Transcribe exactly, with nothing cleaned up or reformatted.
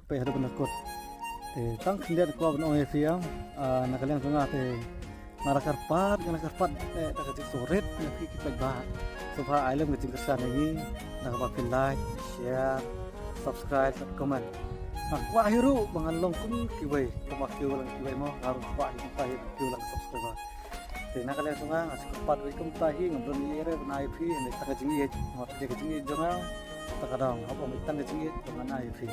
Peit haduh ban da kut. Te tang khyndiat kwah ban ong ïa phi ïa, ah, na ka liang jong nga te nga la kyrpad, nga la kyrpad, eh, da ka jingsngewrit na phi ki paidbah. Sngewbha ai lem ka jingkyrshan ïa ngi na kaba phin like, share, subscribe bad comment. Nga kwah hi ruh ba ngan long kum kiwei, kum ki lang kiwei mo, nga ruh kwah hi kumta hi ki lang subscriber. Te na ka liang jong nga nga sngewbha kyrpad kumta hi, ngam don ei ei ruh ban ai ïa phi, hynrei tang ka jingïeit, nga tang ka jingïeit jong nga, tang ka dang hap ong tang ka jingïeit ba ngan ai ïa phi.